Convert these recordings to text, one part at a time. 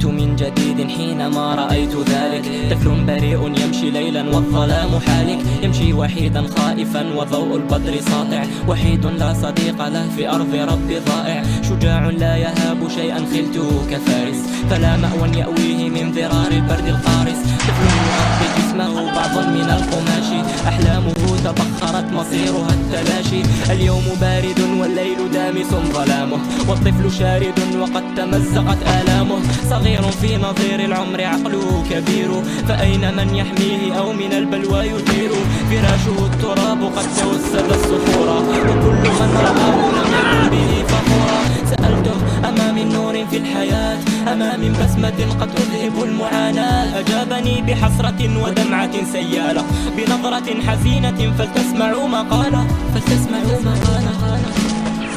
ولدت من جديد حينما رأيت ذلك. طفل بريء يمشي ليلا والظلام حالك، يمشي وحيدا خائفا وضوء البدر ساطع، وحيد لا صديق له في أرض رب ضائع، شجاع لا يهاب شيئا خلته كفارس، فلا مأوى يأويه من ذرار البرد القارس. طفل يغطي جسمه بعض من القماش، أحلامه تبخرت مصيرها التلاشي. اليوم بارد والليل دامس ظلامه، والطفل شارد وقد تمزقت آلامه. صغير في نظير العمر عقله كبير، فأين من يحميه أو من البلوى يدير؟ فراشه التراب قد توسد الصخور، وكل من رآه لم يكن به فخورا. سألته أما من نور في الحياة، أما من بسمة قد تذهب المعاناة؟ أجابني بحسرة ودمعة سيالة، بنظرة حزينة فلتسمعوا ما قال، فلتسمعوا ما قال.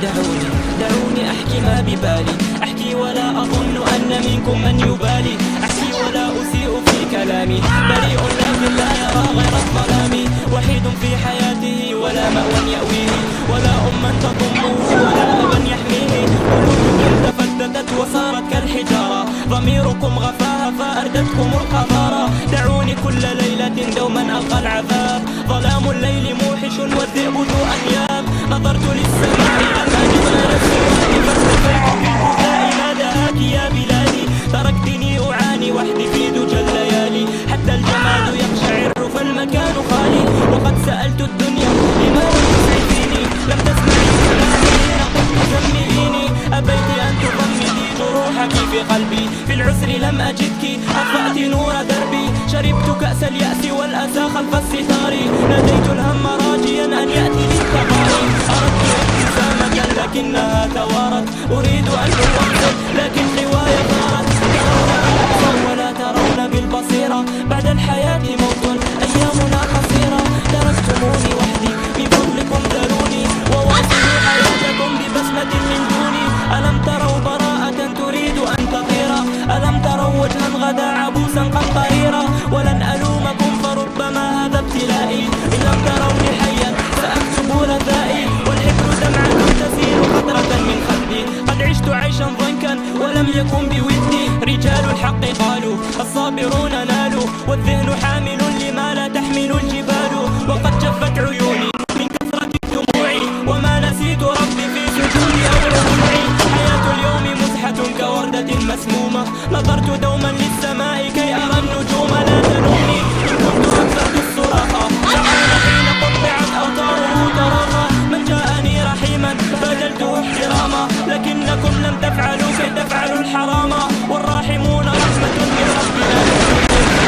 دعوني دعوني أحكي ما ببالي، أحكي ولا أظن أن منكم من يبالي، أحكي ولا أسيء في كلامي، بريء لكن لا يرى غير الظلام، وحيد في حياته ولا مأوى يأويه، ولا أما تضمه ولا أبا يحميه. قلوبكم تفتتت وصارت كالحجارة، ضميركم غفاها فأردتكم القذارة. دعوني كل ليلة دوما ألقى العذاب، ظلام الليل موحش والذئب ذو أنياب. نظرت للسماء لم أجد غير السواد، فاختفيت في البكاء. ما دهاك يا بلادي، تركتني أعاني وحدي في دجى الليالي، حتى الجماد يقشعر فالمكان خالي. وقد سألت الدنيا لما لم تسعفيني، لم تسمعي كلامي حين قلت زمليني، أبيت أن تضمدي جروحك في قلبي، في العسر لم أجدك أطفأت نور دربي، شربت كأس اليأس والأسى خلف الستار، ناديت الهم راجيا أن يأتي للتباري. أردت ابتسامة لكنها توارت، أريد أن أواصل لكن قواي غارت. ترون بالأبصار ولا ترون بالبصيرة، بعد الحياة موت أيامنا قصيرة. تركتموني وحدي من فضلكم ذروني، وواصلوا حياتكم ببسمة من دوني. ألم تروا براءة تريد أن تطير؟ ألم تروا وجها غدا عبوسا قمطريرا؟ ولن ألومكم فربما هذا ابتلائي، إن لم تروني حيا سأكتب رثائي، والحبر دمعة تسيل قطرة من خدي. قد عشت عيشا ضنكا ولم يكن بودي، رجال الحق قالوا الصابرون نالوا، والذهن حامل لما لا تحمل الجبال. وقد جفت عيوني من كثرة الدموع، وما نسيت ربي في سجودي أو ركوعي. حياة اليوم مزحة كوردة مسمومة، نظرت دوما للسماء كي أرى النجوم. لا تلومني إن كنت أكثرت الصراخ، فرعون حين قطعت أوتاره تراخى. من جاءني رحيما بذلته احتراما، لكنكم لم تفعلوا كي تفعلوا الحرام. والراحمون رحمة من ربنا،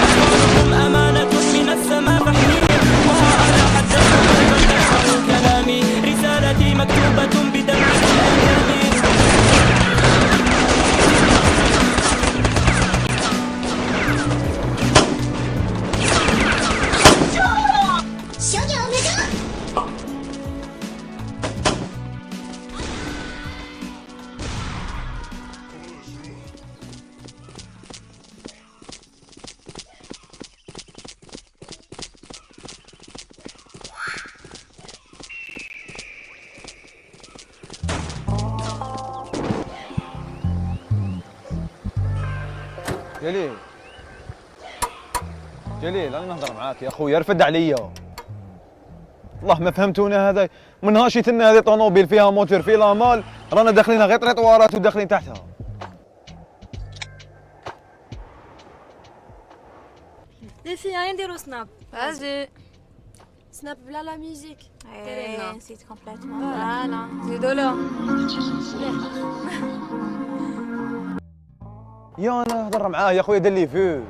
أطفالكم أمانة من السماء فاحميهم. وها أنا حدثتكم فلتسمعوا كلامي، رسالتي مكتوبة بدمعة الأيام. جليل جليل انا نهضر معاك يا خويا، رفد عليا. والله ما فهمتونا هذا من نهار شيتنا هذه طوموبيل فيها موتور في la malle، رانا داخلينها غير طريطوارات وداخلين تحتها. les filles هيا نديرو snap. Vas-y. snap بلا la musique. إيه، نسيت complètement. voilà زيدوا له. يا انا نهضر معاه يا خويا، دار لي feu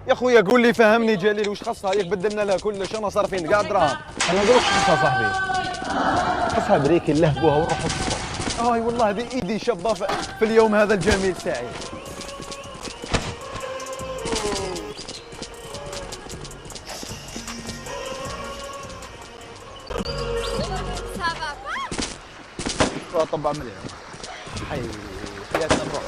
يا خويا. قول لي فهمني جليل واش خصها، ياك بدلنا لها كلش، انا صارفين كاع دراهم. انا نقول لك خصها صاحبي، خصها briquet نلهبوها ونروحوا في اي والله هذه idée شابه في اليوم هذا الجميل سعيد. طبع مليح حي حياتنا نروح.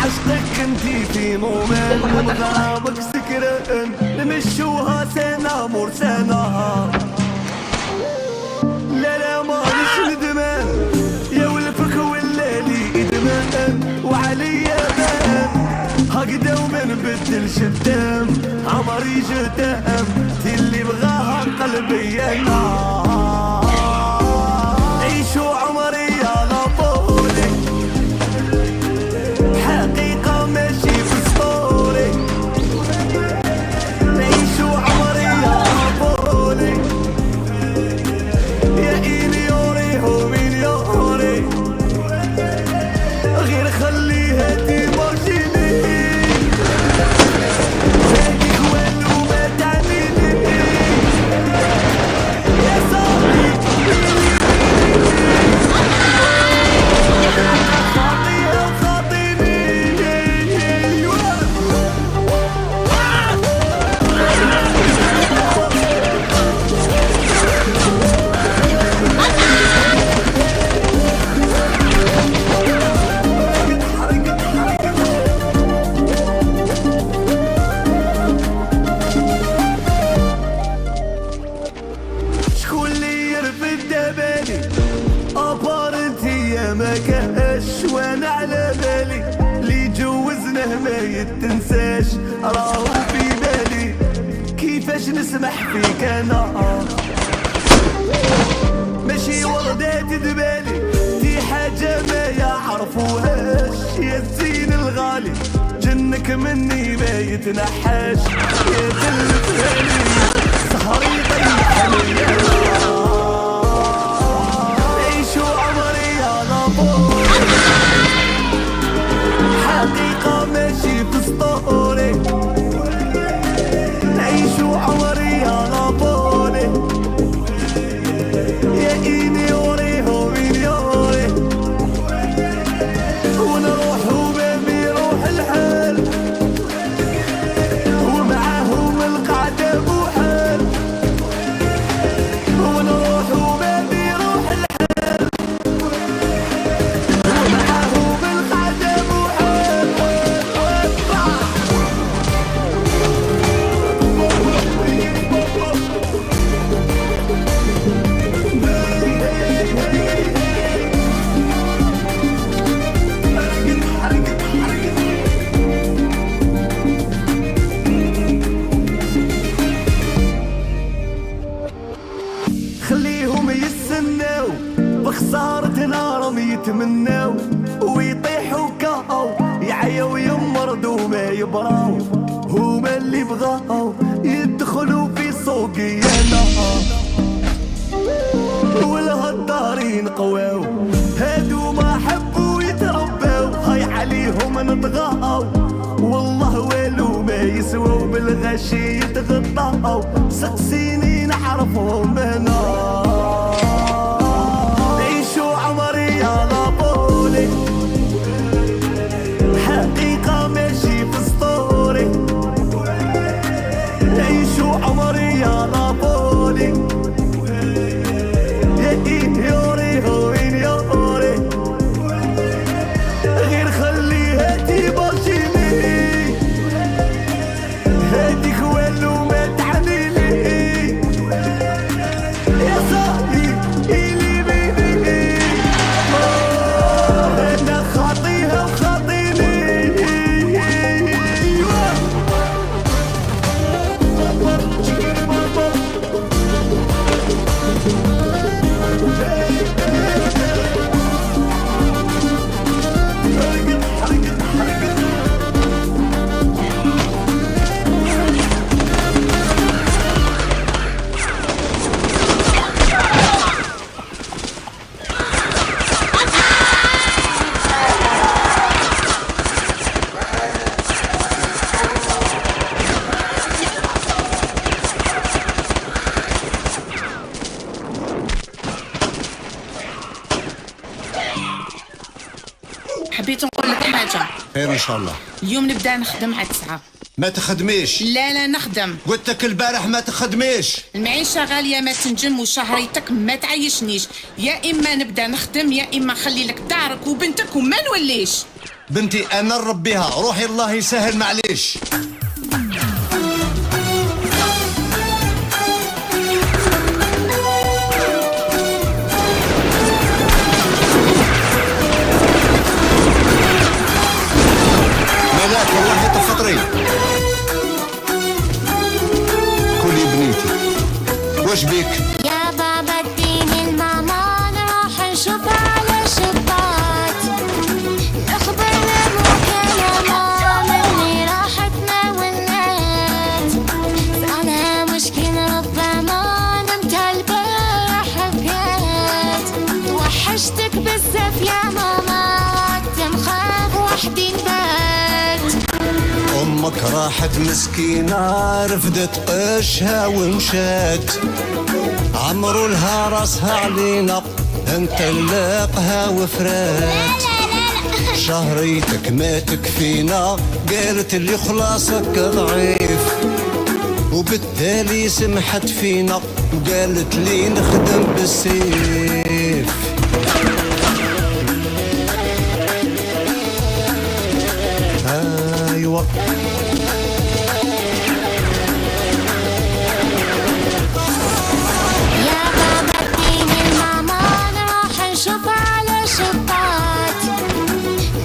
عشقك انتي في moment وغرامك سكران، نمشوها سنة مور سنة. لا لا مانيش ندمان، يا ولفك ولا لي ادمان، وعليا بان هكذا وما نبدلش الدم، عمري جدام اللي بغاها قلبي انا. عيشوا عمري يا غفوري، حقيقة ماشي في story. عيشوا عمري يا غفوري، يا إليوري هو مليوري، غير خليها تيماجيني، هاديك والو ما تعنيني، يا صاحبي خاطيها وخاطيني. شكون اللي يرفد دبالي ابارنتي يا ما كاش، وانا على بالي اللي جوزناه ما يتنساش، راهو في بالي كيفاش نسمح فيك انا، ماشي وردات دبالي دي حاجة ما يعرفوهاش، يا الزين الغالي جنك مني ما يتنحاش، يا تلفهالي سهري طيح لي. عيشوا عمري يا غفور، حقيقة ماشي في story. عيشوا عمري يا غفوري، يا إينيوري هو مليوري، ونروحو ما بيروح الحال، ومعاهم القعدة بوحال، ونروحو ما بيروح الحال، ومعاهم القعدة بوحال. خليهم يستناو بخسارتنا، راهم يتمناو ويطيحوا كاو، يعياو يمرضوا ما يبراو، هما اللي بغاو يدخلوا في سوقي انا، والهدارين قواو هادو ما حبوا يترباو، هاي عليهم نطغاو، والله والو ما يسواو، بالغشي يتغطاو، سقسيني نعرفهم انا. عيشوا عمري يا غابولي، حقيقة ماشي في story. عيشوا عمري يا غابولي، يا إيوري هو إيوري، غير خليها تيماجيني، هاديك والو ما تعني لي، يا صاحبي إلي بيني، أنا خاطيها وخاطيني. حبيت نقول لك حاجة. خير ان شاء الله. اليوم نبدا نخدم على 9. ما تخدميش. لا لا نخدم. قلت لك البارح ما تخدميش. المعيشة غالية ما تنجم، وشهريتك ما تعيشنيش، يا إما نبدا نخدم يا إما نخلي لك دارك وبنتك وما نوليش. بنتي انا نربيها، روحي الله يسهل معليش. ملاك روحي تفطري. كلي بنيتي، واش بيك؟ يا بابا اديني الماما نروح نشوف على شطات الاخبار المكالمة مني راحت ما ولات سألها مشكل ربما نمت البارح بكات وحشتك بزاف يا ماما تنخاف وحدي نبات. امك راحت مسكينه، رفدت قشها ومشات، عمروا لها راسها علينا، انطلقها وفرات. شهريتك ما تكفينا، قالت اللي خلاصك ضعيف، وبالتالي سمحت فينا وقالت لي نخدم بالسيف. ايوه يا بابا اديني الماما نروح نشوف على شطات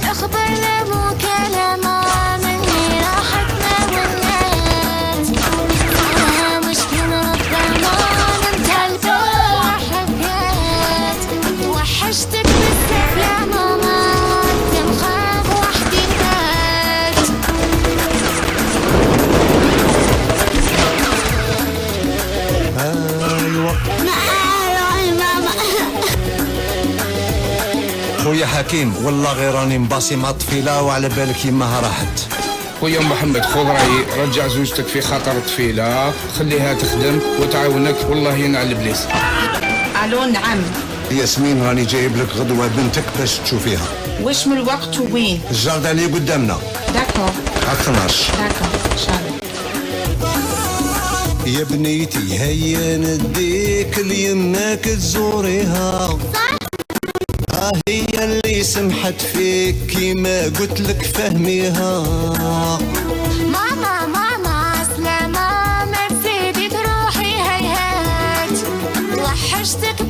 الاخبار المكالمة مني راحت ما ولات سألها مشكل ربما نمت البارح بكات وحشتك بزاف يا ماما تنخاف وحدي نبات. ايوه خويا حكيم، والله غير راني مباصي مع الطفيله، وعلى بالك يماها راحت. خويا محمد، خذ رايي، رجع زوجتك في خاطر الطفيله، خليها تخدم وتعاونك، والله ينعل ابليس. الو، نعم. ياسمين، راني جايب لك غدوه بنتك باش تشوفيها. واش من الوقت وين؟ ال jardin اللي قدامنا. d'accord. على 12. d'accord، ان شاء الله. يا بنيتي هيا نديك ليماك تزوريها، ها هي اللي سمحت فيك كيما قلت لك فهميها. ماما ماما سلامة، ما تزيدي تروحي هيهات، وحشتك.